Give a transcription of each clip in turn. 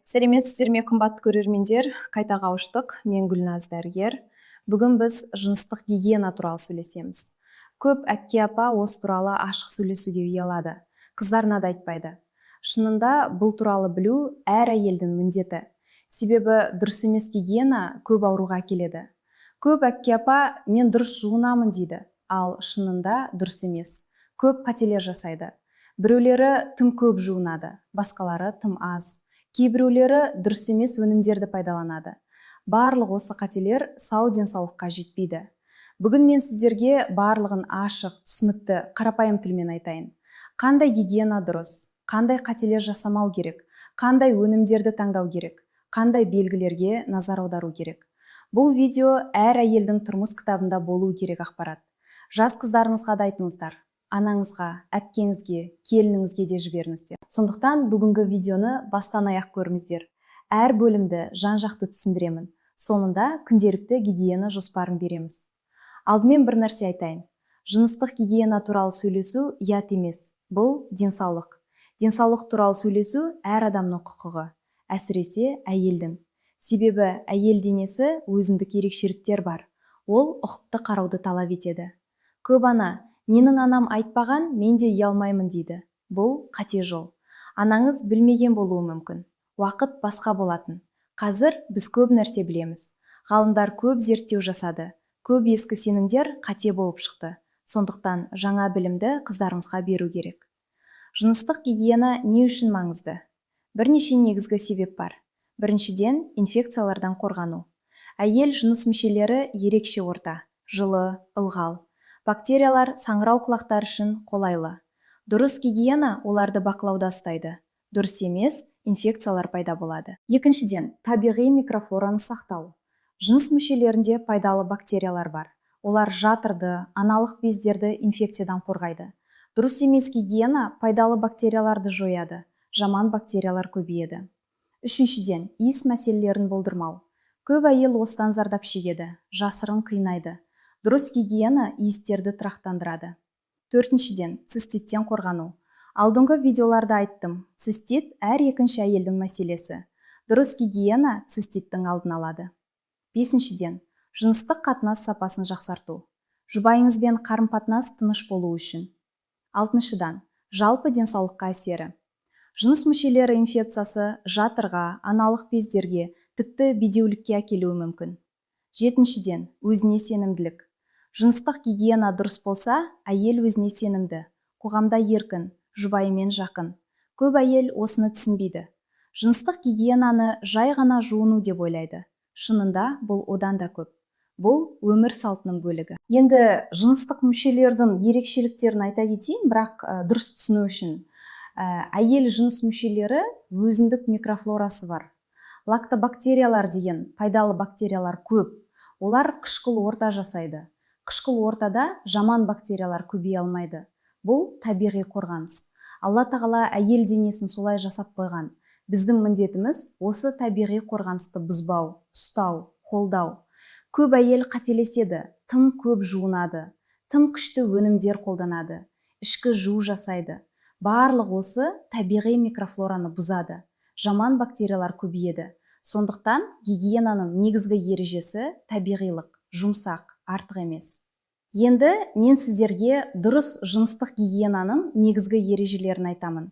Сәлеметсіздер ме, қымбатты көрермендер! Қайта қауыштық. Мен Гүлназ, дәрігер. Бүгін біз жыныстық гигиена туралы сөйлесеміз. Көп әпке, апа осы туралы ашық сөйлесуге ұялады, қыздарына да айтпайды. Шынында, бұл туралы білу әр әйелдің міндеті, себебі дұрыс емес гигиена көп ауруға әкеледі. Көп әпке, апа «мен дұрыс жуынамын» дейді, ал шынында дұрыс емес, көп қателер жасайды. Біреулері тым көп жуынады, басқалары тым аз, кейбіреулері дұрыс емес өнімдерді пайдаланады. Барлық осы қателер сау денсаулыққа жетпейді. Бүгін мен сіздерге барлығын ашық, түсінікті, қарапайым тілмен айтайын: қандай гигиена дұрыс, қандай қателер жасамау керек, қандай өнімдерді таңдау керек, қандай белгілерге назар аудару керек. Бұл видео әр әйелдің тұрмыс кітабында болуы керек ақпарат. Жас қыздарыңызға да айтыңыздар, анаңызға, әпкеңізге, келініңізге де жіберіңіздер. Сондықтан бүгінгі видеоны бастан аяқ көріңіздер. Әр бөлімді жан жақты түсіндіремін, соңында күнделікті гигиена жоспарын береміз. Алдымен бір нәрсе айтайын: жыныстық гигиена туралы сөйлесу ұят емес, бұл денсаулық. Денсаулық туралы сөйлесу әр адамның құқығы, әсіресе әйелдің, себебі әйел денесі өзіндік ерекшеліктер бар, ол ұқыпты қарауды талап етеді. Көп ана «менің анам айтпаған, мен де ұялмаймын» дейді. Бұл қате жол. Анаңыз білмеген болуы мүмкін, уақыт басқа болатын. Қазір біз көп нәрсе білеміз, ғалымдар көп зерттеу жасады, көп ескі сенімдер қате болып шықты. Сондықтан жаңа білімді қыздарымызға беру керек. Жыныстық гигиена не үшін маңызды? Бірнеше негізгі себеп бар. Біріншіден, инфекциялардан қорғану. Әйел жыныс мүшелері ерекше орта: жылы, ылғал. Бактериялар, саңырауқұлақтар үшін қолайлы. Дұрыс гигиена оларды бақылауда ұстайды, дұрыс емес инфекциялар пайда болады. Екіншіден, табиғи микрофлораны сақтау. Жыныс мүшелерінде пайдалы бактериялар бар. Олар жатырды, аналық бездерді инфекциядан қорғайды. Дұрыс емес гигиена пайдалы бактерияларды жояды, жаман бактериялар көбейеді. Үшіншіден, иіс мәселелерін болдырмау. Көп әйел осыдан зардап шегеді, жасырын қинайды. Дұрыс гигиена иістерді тұрақтандырады. Төртіншіден, циститтен қорғану. Алдыңғы видеоларда айттым, цистит әр екінші әйелдің мәселесі. Дұрыс гигиена циститтің алдын алады. Бесіншіден, жыныстық қатынас сапасын жақсарту, жұбайыңызбен қарым-қатынас тыныш болу үшін. Алтыншыдан, жалпы денсаулыққа әсері. Жыныс мүшелері инфекциясы жатырға, аналық бездерге, тіпті бедеулікке әкелуі мүмкін. Жетіншіден, өзіне сенімділік. Жыныстық гигиена дұрыс болса, әйел өзіне сенімді, қоғамда еркін, жұбайымен жақын. Көп әйел осыны түсінбейді, жыныстық гигиенаны жай ғана жуыну деп ойлайды. Шынында, бұл одан да көп, бұл өмір салтының бөлігі. Енді жыныстық мүшелердің ерекшеліктерін айта кетейін, бірақ дұрыс түсіну үшін. Әйел жыныс мүшелері өзіндік микрофлорасы бар. Лактобактериялар деген пайдалы бактериялар көп. Олар қышқыл орта жасайды. Қышқыл ортада жаман бактериялар көбейе алмайды. Бұл табиғи қорғаныс. Алла тағала әйел денесін солай жасап қойған. Біздің міндетіміз осы табиғи қорғанысты бұзбау, ұстау, қолдау. Көп әйел қателеседі: тым көп жуынады, тым күшті өнімдер қолданады, ішкі жуу жасайды. Барлық осы табиғи микрофлораны бұзады, жаман бактериялар көбейеді. Сондықтан гигиенаның негізгі ережесі табиғилық, жұмсақ, артық емес. Енді мен сіздерге дұрыс жыныстық гигиенаның негізгі ережелерін айтамын.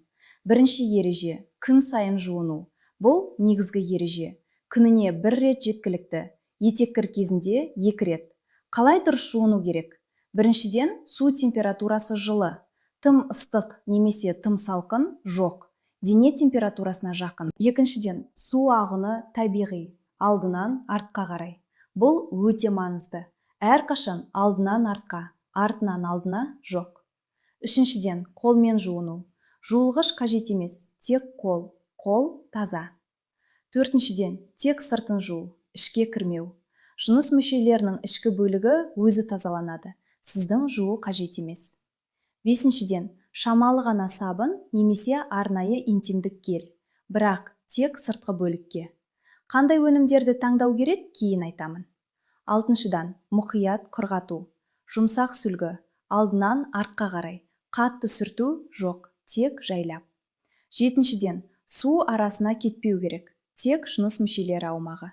Бірінші ереже: күн сайын жуыну. Бұл негізгі ереже. Күніне бір рет жеткілікті, етеккір кезінде екі рет. Қалай дұрыс жуыну керек? Біріншіден, су температурасы жылы. Тым ыстық немесе тым салқын жоқ, дене температурасына жақын. Екіншіден, су ағыны табиғи, алдынан артқа қарай. Бұл өте маңызды. Әрқашан алдынан артқа, артынан алдына жоқ. Үшіншіден, қолмен жуыну. Жуылғыш қажет емес, тек қол, қол таза. Төртіншіден, тек сыртын жуу, ішке кірмеу. Жыныс мүшелерінің ішкі бөлігі өзі тазаланады, сіздің жуу қажет емес. Бесіншіден, шамалы ғана сабын немесе арнайы интимдік гель, бірақ тек сыртқы бөлікке. Қандай өнімдерді таңдау керек, кейін айтамын. Алтыншыдан, мұқият құрғату. Жұмсақ сүлгі, алдынан артқа қарай, қатты сүрту жоқ, тек жайлап. Жетіншіден, су арасына кетпеу керек. Тек жыныс мүшелері аумағы.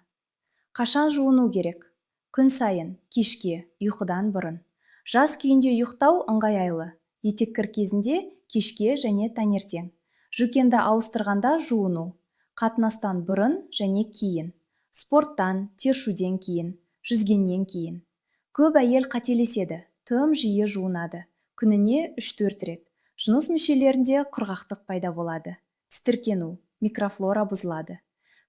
Қашан жуыну керек? Күн сайын, кешке, ұйқыдан бұрын. Жас күйінде ұйықтау ыңғайлы. Етеккір кезінде кешке және таңертең. Жүкенді ауыстырғанда жуыну. Қатынастан бұрын және кейін. Спорттан, тершуден кейін, жүзгеннен кейін. Көп әйел қателеседі, тым жиі жуынады. Күніне 3-4 рет. Жыныс мүшелерінде құрғақтық пайда болады. Тітіркену, микрофлора бұзылады.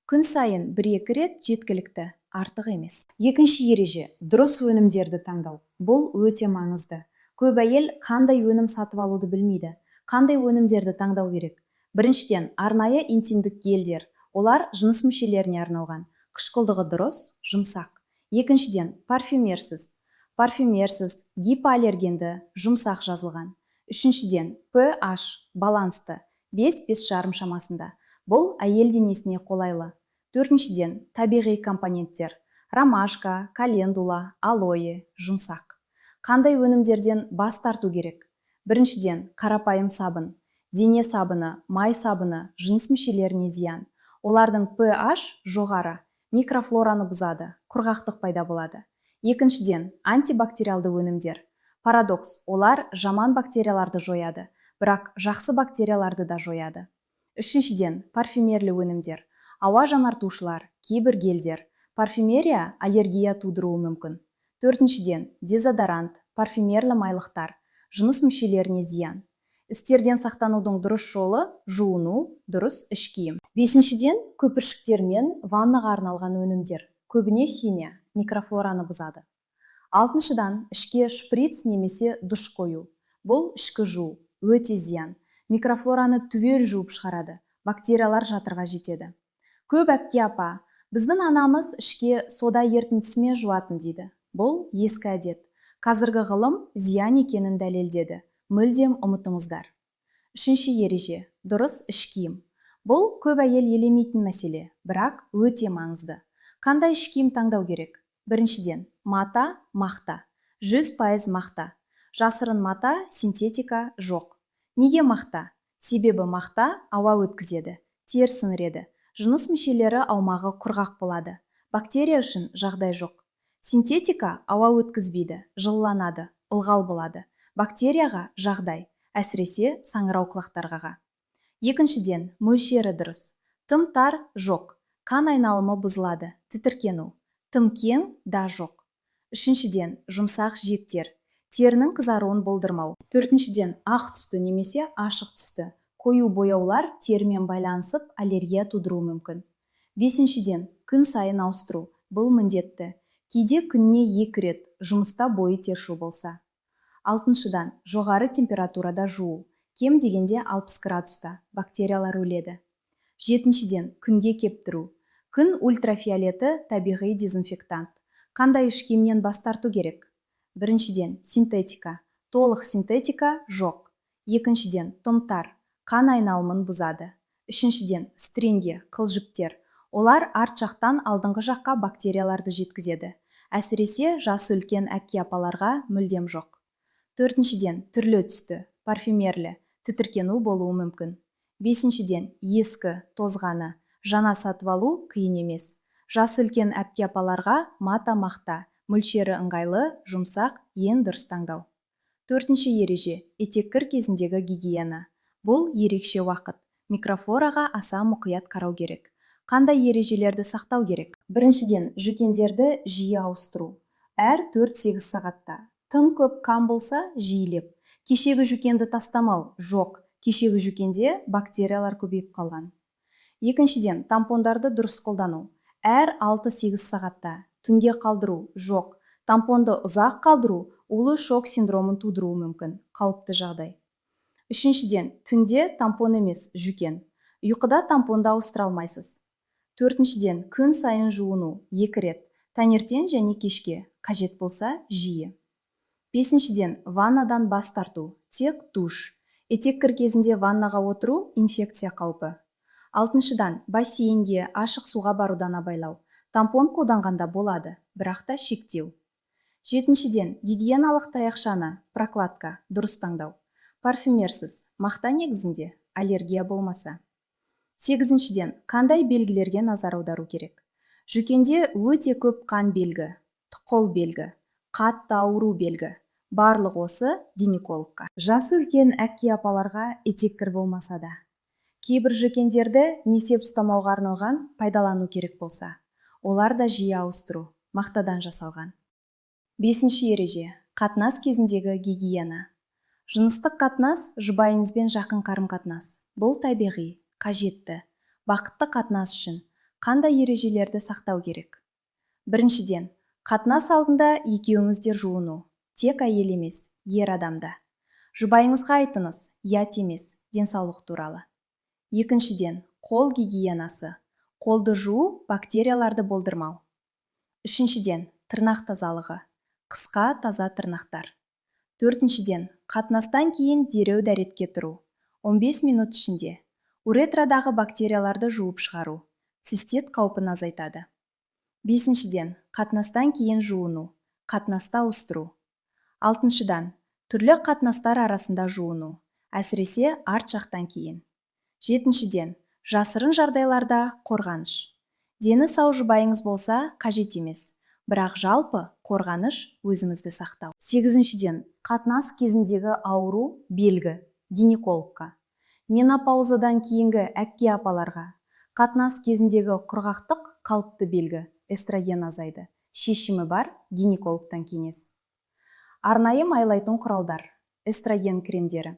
Күн сайын 1-2 рет жеткілікті, артық емес. Екінші ереже: дұрыс өнімдерді таңдау. Бұл өте маңызды. Көп әйел қандай өнім сатып алуды білмейді. Қандай өнімдерді таңдау керек? Біріншіден, арнайы интимдік гельдер. Олар жыныс мүшелеріне арналған. Қышқылдығы дұрыс, жұмсақ. Екіншіден, парфюмерсіз. Парфюмерсіз, гипоаллергенді, жұмсақ жазылған. Үшіншіден, pH балансты, 5-5,5 шамасында. Бұл әйел денесіне қолайлы. Төртіншіден, табиғи компоненттер. Ромашка, календула, алоэ, жұмсақ. Қандай өнімдерден бас тарту керек? Біріншіден, қарапайым сабын. Дене сабыны, май сабыны жыныс мүшелеріне зиян. Олардың pH жоғары, микрофлораны бұзады, құрғақтық пайда болады. Екіншіден, антибактериалды өнімдер. Парадокс, олар жаман бактерияларды жояды, бірақ жақсы бактерияларды да жояды. Үшіншіден, парфюмерлі өнімдер. Ауа жаңартушылар, кейбір гельдер. Парфюмерия аллергия тудыруы мүмкін. Төртіншіден, дезодорант, парфюмерлі майлықтар, жыныс мүшелеріне зиян. Істерден сақтанудың дұрыс жолы: жуыну, дұрыс іш киім. Бесіншіден, көпіршіктер мен ваннаға арналған өнімдер. Көбіне химия, микрофлораны бұзады. Алтыншыдан, ішке шприц немесе душ қою. Бұл ішкі жуу, өте зиян. Микрофлораны түгел жуып шығарады, бактериялар жатырға жетеді. Көп әпке апа, біздің анамыз ішке сода ерітіндісімен жуатын дейді. Бұл ескі әдет. Қазіргі ғылым зиян екенін дәлелдеді. Мүлдем ұмытыңыздар. Үшінші ереже: дұрыс іш киім. Бұл көп әйел елемейтін мәселе, бірақ өте маңызды. Қандай іш киім таңдау керек? Біріншіден, мата, мақта. 100% мақта. Жасырын мата, синтетика жоқ. Неге мақта? Себебі мақта ауа өткізеді, тер сіңіреді. Жыныс мүшелері аумағы құрғақ болады. Бактерия үшін жағдай жоқ. Синтетика ауа өткізбейді, жылыланады, ылғал болады. Бактерияға жағдай, әсіресе саңырауқұлақтарға. Екіншіден, мөлшері дұрыс. Тым тар жоқ, қан айналымы бұзылады, тітіркену. Тым кең да жоқ. Үшіншіден, жұмсақ жиектер. Терінің қызаруын болдырмау. Төртіншіден, ақ түсті немесе ашық түсті. Қою бояулар терімен байланысып, аллергия тудыруы мүмкін. Бесіншіден, күн сайын ауыстыру. Бұл міндетті. Кейде күніне 2 рет, жұмыста бойы тершу болса. Алтыншыдан, жоғары температурада жуу. Кем дегенде 60 градуста, бактериялар өледі. Жетіншіден, күнге кептіру. Күн ультрафиолеті табиғи дезинфектант. Қандай іш киімнен бас тарту керек? Біріншіден, синтетика. Толық синтетика жоқ. Екіншіден, тым тар. Қан айналымын бұзады. Үшіншіден, стринги, қыл жіптер. Олар арт жақтан алдыңғы жаққа бактерияларды жеткізеді. Әсіресе жасы үлкен әпке апаларға мүлдем жоқ. Төртіншіден, түрлі түсті, парфюмерлі, тітіркену болуы мүмкін. Бесіншіден, ескі, тозғаны, жаңа сатып алу қиын емес. Жасы үлкен әпке апаларға мата, мақта, мөлшері ыңғайлы, жұмсақ, ең дұрыс таңдау. Төртінші ереже: етеккір кезіндегі гигиена. Бұл ерекше уақыт. Микрофлораға аса мұқият қарау керек. Қандай ережелерді сақтау керек? Біріншіден, жүкендерді жиі ауыстыру. Әр 4-8 сағатта. Тым көп қан болса, жиілеп. Кешегі жүкенді тастамау жоқ. Кешегі жүкенде бактериялар көбейіп қалған. Екіншіден, тампондарды дұрыс қолдану. Әр 6-8 сағатта. Түнге қалдыру жоқ. Тампонды ұзақ қалдыру улы шок синдромын тудыруы мүмкін. Қауіпті жағдай. Үшіншіден, түнде тампон емес, жүкен. Ұйқыда тампонды ауыстыра алмайсыз. Төртіншіден, күн сайын жуыну 2 рет. Таңертең және кешке, қажет болса жиі. Бесіншіден, ваннадан бас тарту, тек душ. Етеккір кезінде ваннаға отыру инфекция қаупі. Алтыншыдан, бассейнге, ашық суға барудан абайлау. Тампон қолданғанда болады, бірақ та шектеу. Жетіншіден, гигиеналық таяқшаны, прокладка, дұрыс таңдау. Парфюмерсіз, мақта негізінде, аллергия болмаса. Сегізіншіден, қандай белгілерге назар аудару керек? Жүкенде өте көп қан белгі, тұқыл белгі, қатты ауыру белгі. Барлық осы гинекологқа. Жасы үлкен әкке апаларға етеккір болмаса да. Кейбір жүкендерді несеп ұстамауға арналған пайдалану керек болса, олар да жиі ауыстыру, мақтадан жасалған. Бесінші ереже: қатынас кезіндегі гигиена. Жыныстық қатынас – жұбайыңызбен жақын қарым-қатынас. Бұл табиғи, қажетті. Бақытты қатынас үшін қандай ережелерді сақтау керек? Біріншіден, қатынас алдында екеуіңіз де жуыну. Тек әйел емес, ер адам да. Жұбайыңызға айтыңыз, ұят емес, денсаулық туралы. Екіншіден, қол гигиенасы. Қолды жуу, бактерияларды болдырмау. Үшіншіден, тырнақ тазалығы. Қысқа, таза тырнақтар. Төртіншіден, қатынастан кейін дереу дәретке тұру. 15 минут ішінде. Уретрадағы бактерияларды жуып шығару. Цистит қаупін азайтады. Бесіншіден, қатынастан кейін жуыну, қатынаста ауыстыру. Алтыншыдан, түрлі қатынастар арасында жуыну, әсіресе арт жақтан кейін. Жетіншіден, жасырын жағдайларда қорғаныш. Дені сау жұбайыңыз болса, қажет емес. Бірақ жалпы қорғаныш – өзімізді сақтау. Сегізіншіден, қатынас кезіндегі ауыру белгі гинекологқа. Менопаузадан кейінгі әкке апаларға қатынас кезіндегі құрғақтық қалыпты белгі, эстроген азайды. Шешімі бар, гинекологтан кеңес. Арнайы майлайтын құралдар, эстроген кремдері.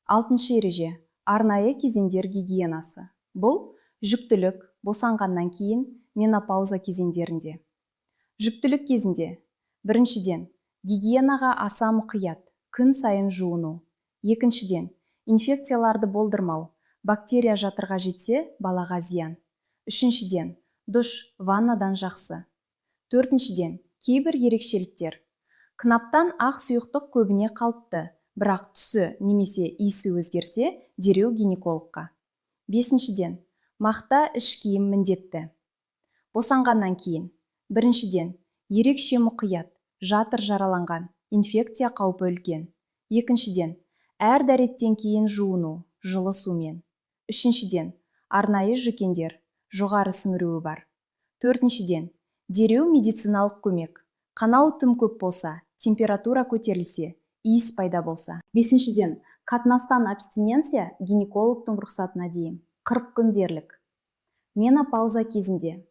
Алтыншы ереже: арнайы кезеңдер гигиенасы. Бұл жүктілік, босанғаннан кейін, менопауза кезеңдерінде. Жүктілік кезінде: біріншіден, гигиенаға аса мұқият, күн сайын жуыну. Екіншіден, инфекцияларды болдырмау, бактерия жатырға жетсе, балаға зиян. Үшіншіден, душ ваннадан жақсы. Төртіншіден, кейбір ерекшеліктер. Қынаптан ақ сұйықтық көбіне қалыпты, бірақ түсі немесе иісі өзгерсе, дереу гинекологқа. Бесіншіден, мақта іш киім міндетті. Босанғаннан кейін: біріншіден, ерекше мұқият, жатыр жараланған, инфекция қаупі үлкен. Екіншіден, әр дәреттен кейін жуыну жылы сумен. Үшіншіден, арнайы жүкендер, жоғары сіңіруі бар. Төртіншіден, дереу медициналық көмек: қанау тым көп болса, температура көтерілсе, иіс пайда болса. Бесіншіден, қатынастан абстиненция гинекологтың рұқсатына дейін 40 күн дерлік. Менопауза кезінде: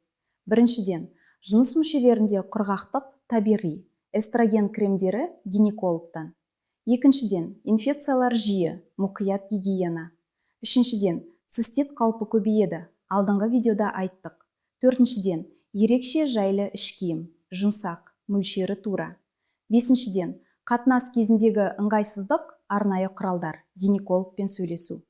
біріншіден, жыныс мүшелерінде құрғақтық табиғи, эстроген кремдері, гинекологтан. Екіншіден, инфекциялар жиі, мұқият гигиена. Үшіншіден, цистит қаупі көбейеді, алдыңғы видеода айттық. Төртіншіден, ерекше жайлы іш киім, жұмсақ, мөлшері тура. Бесіншіден, қатынас кезіндегі ыңғайсыздық, арнайы құралдар, гинекологпен сөйлесу.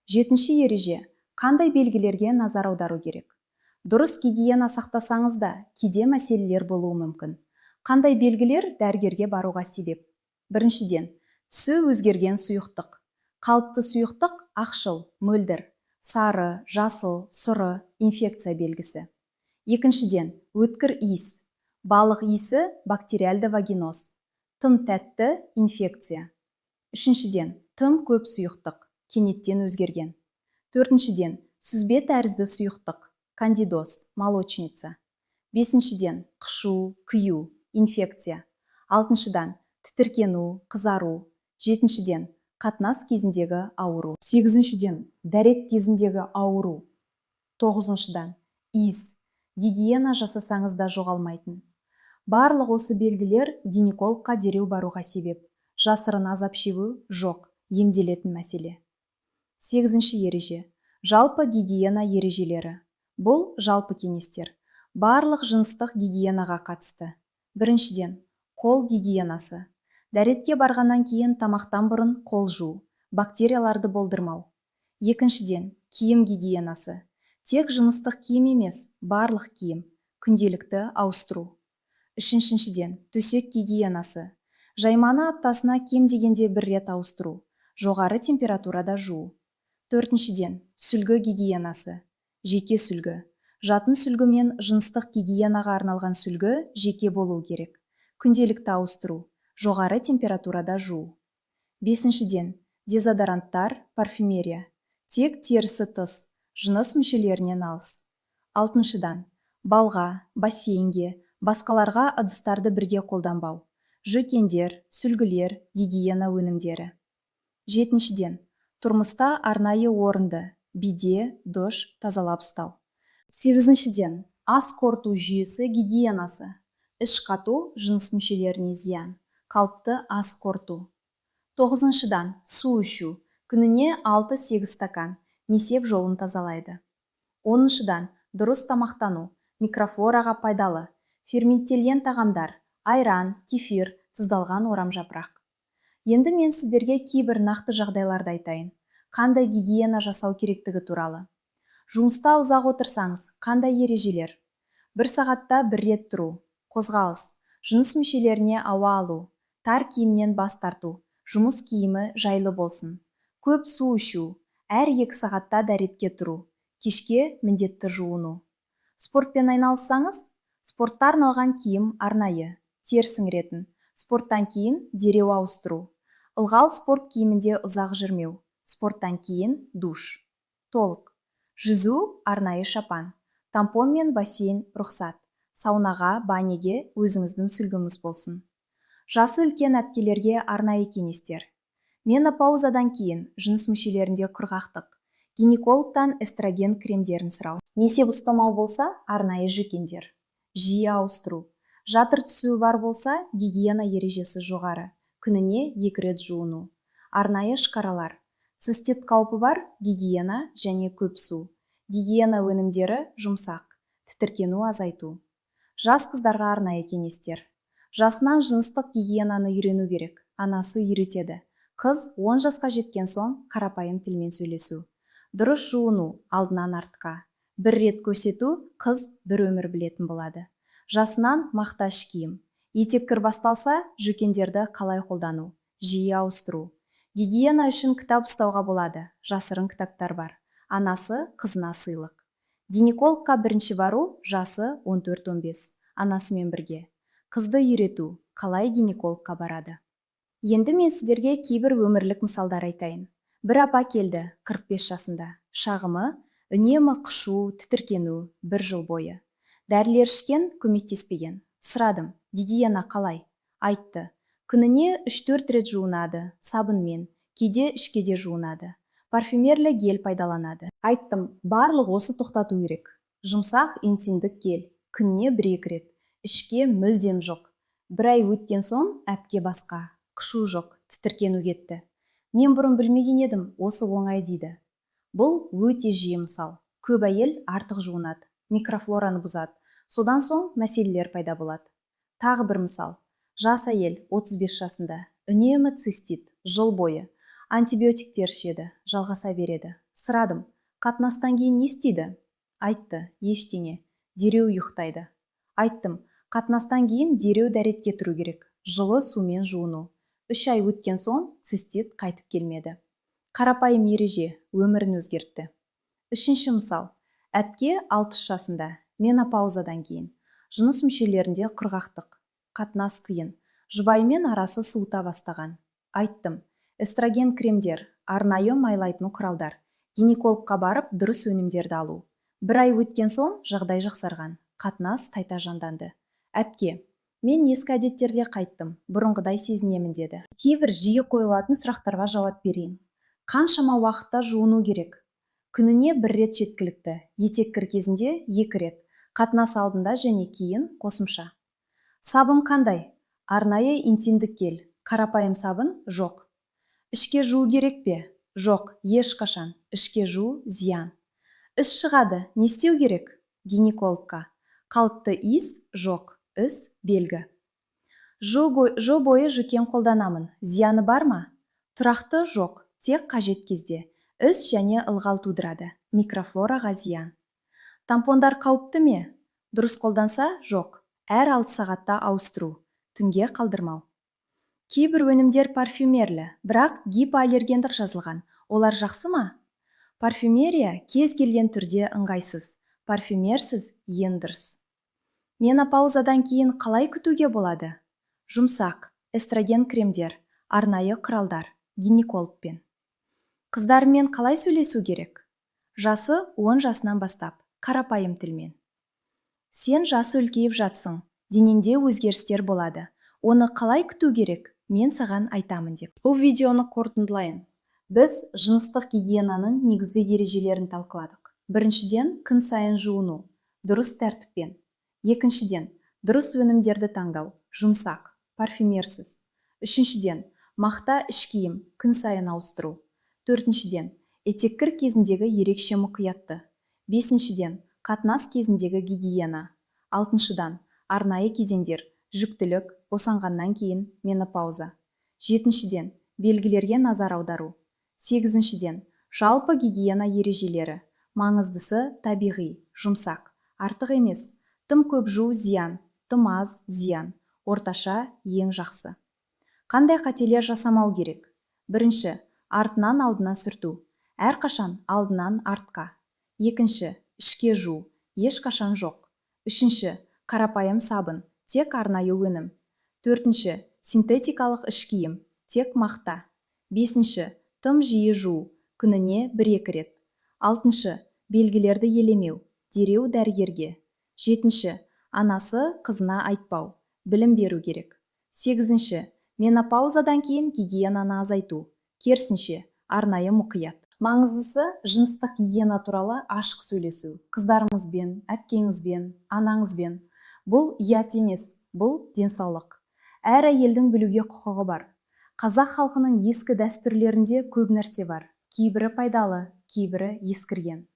Жетінші ереже: қандай белгілерге назар аудару керек? Дұрыс гигиена сақтасаңыз да, кейде мәселелер болуы мүмкін. Қандай белгілер дәрігерге баруға себеп? Біріншіден, түсі өзгерген сұйықтық. Қалыпты сұйықтық ақшыл, мөлдір. Сары, жасыл, сұры – инфекция белгісі. Екіншіден, өткір иіс. Балық иісі – бактериальды вагиноз. Тым тәтті – инфекция. Үшіншіден, тым көп сұйықтық, кенеттен өзгерген. Төртіншіден, сүзбе тәрізді сұйықтық, кандидоз, молочница. Бесіншіден, қышу, күю, инфекция. Алтыншыдан, тітіркену, қызару. Жетіншіден, қатынас кезіндегі ауыру. Сегізіншіден, дәрет кезіндегі ауыру. Тоғызыншыдан, иіс, гигиена жасасаңыз да жоғалмайтын. Барлық осы белгілер гинекологқа дереу баруға себеп. Жасырын азап шегу жоқ, емделетін мәселе. Сегізінші ереже: жалпы гигиена ережелері. Бұл жалпы кеңестер, барлық жыныстық гигиенаға қатысты. Біріншіден, қол гигиенасы. Дәретке барғаннан кейін, тамақтан бұрын қол жуу, бактерияларды болдырмау. Екіншіден, киім гигиенасы. Тек жыныстық киім емес, барлық киім, күнделікті ауыстыру. Үшіншіден, төсек гигиенасы. Жайманы аптасына кем дегенде бір рет ауыстыру, жоғары температурада жуу. Төртіншіден, сүлгі гигиенасы. Жеке сүлгі. Жатын сүлгі мен жыныстық гигиенаға арналған сүлгі жеке болуы керек. Күнделікті ауыстыру, жоғары температурада жуу. Бесіншіден, дезодоранттар, парфюмерия. Тек терісі тыс. Жыныс мүшелерінен алыс. Алтыншыдан, балға, бассейнге, басқаларға ыдыстарды бірге қолданбау. Жүкендер, сүлгілер, гигиена өнімдері. Жетіншіден, тұрмыста арнайы орынды, биде, душ тазалап ұстау. Сегізіншіден, ас қорыту жүйесі гигиенасы. Іш қату жыныс мүшелеріне зиян. Қалыпты ас қорыту. Тоғызыншыдан, су ішу. Күніне 6-8 стакан. Несеп жолын тазалайды. Оныншыдан, дұрыс тамақтану. Микрофлораға пайдалы. Ферменттелген тағамдар, айран, кефир, тұздалған орамжапырақ. Енді мен сіздерге кейбір нақты жағдайларды айтайын. Қандай гигиена жасау керектігі туралы. Жұмыста ұзақ отырсаңыз, қандай ережелер? Бір сағатта бір рет тұру, қозғалыс, жыныс мүшелеріне ауа алу, тар киімнен бас тарту, жұмыс киімі жайлы болсын. Көп су ішу, әр 2 сағатта дәретке тұру, кешке міндетті жуыну. Спортпен айналыссаңыз, спортқа арналған киім арнайы, тер сіңіретін, спорттан кейін дереу ауыстыру. Ылғал спорт киімінде ұзақ жүрмеу, спорттан кейін душ. Толық. Жүзу арнайы шапан. Тампон мен бассейн рұқсат. Саунаға, баняге өзіңіздің сүлгіңіз болсын. Жасы үлкен әпкелерге арнайы кеңестер. Менопаузадан кейін жыныс мүшелерінде құрғақтық. Гинекологтан эстроген кремдерін сұрау. Несеп ұстамау болса, арнайы жүкендер. Жиі ауыстыру. Жатыр түсуі бар болса, гигиена ережесі жоғары. Күніне екі рет жуыну. Арнайы шкаралар. Цистит қаупі бар, гигиена және көп су. Гигиена өнімдері жұмсақ. Тітіркену азайту. Жас қыздарға арнайы кеңестер. Жасынан жыныстық гигиенаны үйрену керек. Анасы үйретеді. Қыз 10 жасқа жеткен соң қарапайым тілмен сөйлесу. Дұрыс жуыну алдынан артқа. Бір рет көрсету, қыз бір өмір білетін болады. Жасынан мақта іш киім. Етеккір басталса, жүкендерді қалай қолдану, жиі ауыстыру. Гигиена үшін кітап ұстауға болады, жасырын кітаптар бар. Анасы қызына сыйлық. Гинекологқа бірінші бару жасы 14-15, анасымен бірге. Қызды үйрету, қалай гинекологқа барады. Енді мен сіздерге кейбір өмірлік мысалдар айтайын. Бір апа келді, 45 жасында. Шағымы: үнемі қышу, тітіркену, бір жыл бойы. Дәрілер ішкен, көмектеспеген. Сұрадым: гигиена қалай? Айтты: күніне 3-4 рет жуынады, сабынмен, кейде ішке де жуынады. Парфюмерлі гель пайдаланады. Айттым: барлық осы тоқтату керек. Жұмсақ интимдік гель, күніне бір-екі рет. Ішке мүлдем жоқ. Бір ай өткен соң әпке басқа, қышу жоқ, тітіркену кетті. «Мен бұрын білмеген едім, осы оңай», – дейді. Бұл өте жиі мысал. Көп әйел артық жуынады, микрофлораны бұзады. Содан соң мәселелер пайда болады. Тағы бір мысал. Жас әйел, 35 жасында, үнемі цистит, жыл бойы. Антибиотиктер ішеді, жалғаса береді. Сұрадым: қатынастан кейін не істейді? Айтты: ештеңе, дереу ұйықтайды. Айттым: қатынастан кейін дереу дәретке тұру керек, жылы сумен жуыну. 3 ай өткен соң цистит қайтып келмеді. Қарапайым ереже өмірін өзгертті. Үшінші мысал. Әпке, 60 жасында, менопаузадан кейін. Жыныс мүшелерінде құрғақтық, қатынас қиын, жұбайымен арасы суыта бастаған. Айттым: эстроген кремдер, арнайы майлайтын құралдар, гинекологқа барып дұрыс өнімдерді алу. Бір ай өткен соң жағдай жақсарған, қатынас қайта жанданды. Әпке: «Мен ескі әдеттерге қайттым, бұрынғыдай сезінемін», – деді. Кейбір жиі қойылатын сұрақтарға жауап берейін. Қаншама уақытта жуыну керек? Күніне бір рет жеткілікті. Етеккір кезінде екі рет. Қатынас алдында және кейін қосымша. Сабын қандай? Арнайы интимдік гель. Қарапайым сабын жоқ. Ішке жуу керек пе? Жоқ, ешқашан. Ішке жуу зиян. Іс шығады, не істеу керек? Гинекологқа. Қалыпты иіс жоқ, іс белгі. Жыл бойы жүкен қолданамын, зияны бар ма? Тұрақты жоқ, тек қажет кезде. Іс және ылғал тудырады, микрофлораға зиян. Тампондар қауіпті ме? Дұрыс қолданса, жоқ. Әр 6 сағатта ауыстыру, түнге қалдырмау. Кейбір өнімдер парфюмерлі, бірақ гипоаллергендік жазылған. Олар жақсы ма? Парфюмерия кез келген түрде ыңғайсыз. Парфюмерсіз ең дұрыс. Менопаузадан кейін қалай күтуге болады? Жұмсақ, эстроген кремдер, арнайы құралдар, гинекологпен. Қыздармен қалай сөйлесу керек? Жасы 10 жасынан бастап, қарапайым тілмен. Сен жасы үлкейіп жатсың, денеңде өзгерістер болады. Оны қалай күту керек, мен саған айтамын деп. Бұл видеоны қорытындылайын. Біз жыныстық гигиенаның негізгі ережелерін талқыладық. Біріншіден, күн сайын жуыну, дұрыс тәртіппен. Екіншіден, дұрыс өнімдерді таңдау, жұмсақ, парфюмерсіз. Үшіншіден, мақта іш киім, күн сайын ауыстыру. Төртіншіден, етеккір кезіндегі ерекше мұқиятты. Бесіншіден, қатынас кезіндегі гигиена. Алтыншыдан, арнайы кезеңдер, жүктілік, босанғаннан кейін, менопауза. Жетіншіден, белгілерге назар аудару. Сегізіншіден, жалпы гигиена ережелері. Маңыздысы табиғи, жұмсақ, артық емес. Тым көп жуу зиян, тым аз зиян, орташа ең жақсы. Қандай қателер жасамау керек? Бірінші, артынан алдына сүрту. Әрқашан алдынан артқа. Екінші, ішке жуу, ешқашан жоқ. Үшінші, қарапайым сабын, тек арнайы өнім. Төртінші, синтетикалық іш киім, тек мақта. Бесінші, тым жиі жуу, күніне 1-2 рет. Алтыншы, белгілерді елемеу, дереу дәрігерге. Жетінші, анасы қызына айтпау, білім беру керек. Сегізінші, менопаузадан кейін гигиенаны азайту, керісінше, арнайы мұқият. Маңыздысы жыныстық гигиена туралы ашық сөйлесу. Қыздарыңызбен, әпкеңізбен, анаңызбен. Бұл ұят емес, бұл денсаулық. Әр әйелдің білуге құқығы бар. Қазақ халқының ескі дәстүрлерінде көп нәрсе бар. Кейбірі пайдалы, кейбірі ескірген.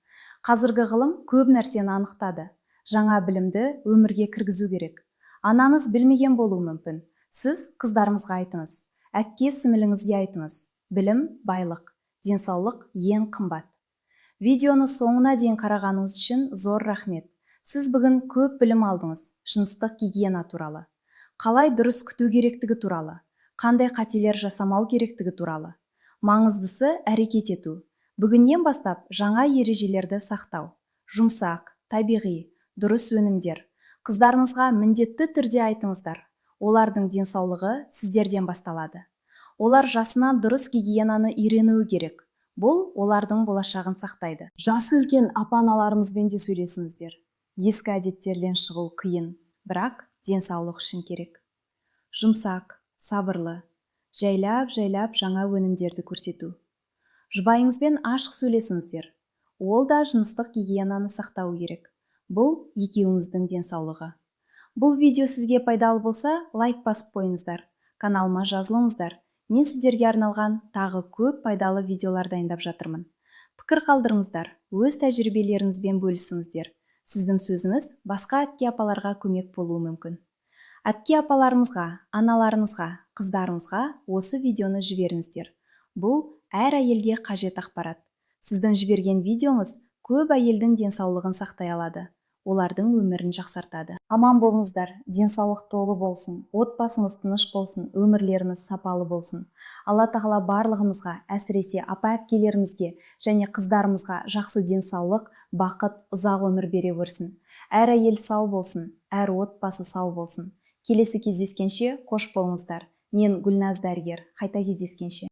Қазіргі ғылым көп нәрсені анықтады. Жаңа білімді өмірге кіргізу керек. Анаңыз білмеген болуы мүмкін. Сіз қыздарыңызға айтыңыз, әпке сіңіліңізге айтыңыз. Білім байлық, денсаулық ең қымбат. Видеоны соңына дейін қарағаныңыз үшін зор рахмет. Сіз бүгін көп білім алдыңыз жыныстық гигиена туралы. Қалай дұрыс күту керектігі туралы, қандай қателер жасамау керектігі туралы. Маңыздысы әрекет ету. Бүгіннен бастап жаңа ережелерді сақтау. Жұмсақ, табиғи, дұрыс өнімдер. Қыздарыңызға міндетті түрде айтыңыздар. Олардың денсаулығы сіздерден басталады. Олар жасынан дұрыс гигиенаны үйренуі керек. Бұл олардың болашағын сақтайды. Жасы үлкен апа-аналарымызбен де сөйлесіңіздер. Ескі әдеттерден шығу қиын, бірақ денсаулық үшін керек. Жұмсақ, сабырлы, жайлап-жайлап жаңа өнімдерді көрсету. Жұбайыңызбен ашық сөйлесіңіздер. Ол да жыныстық гигиенаны сақтауы керек. Бұл екеуіңіздің денсаулығы. Бұл видео сізге пайдалы болса, лайк басып қойыңыздар. Каналыма жазылыңыздар. Мен сіздерге арналған тағы көп пайдалы видеолар дайындап жатырмын. Пікір қалдырыңыздар, өз тәжірибелеріңізбен бөлісіңіздер. Сіздің сөзіңіз басқа әпке-апаларға көмек болуы мүмкін. Әпке-апаларыңызға, аналарыңызға, қыздарыңызға осы видеоны жіберіңіздер. Бұл әр әйелге қажет ақпарат. Сіздің жіберген видеоңыз көп әйелдің денсаулығын сақтай алады. Олардың өмірін жақсартады. Аман болыңыздар, денсаулық толы болсын, отбасыңыз тыныш болсын, өмірлеріңіз сапалы болсын. Алла тағала барлығымызға, әсіресе апа-әпкелерімізге және қыздарымызға жақсы денсаулық, бақыт, ұзақ өмір бере көрсін. Әр әйел сау болсын, әр отбасы сау болсын. Келесі кездескенше қош болыңыздар. Мен Гүлназ дәрігер. Қайта кездескенше.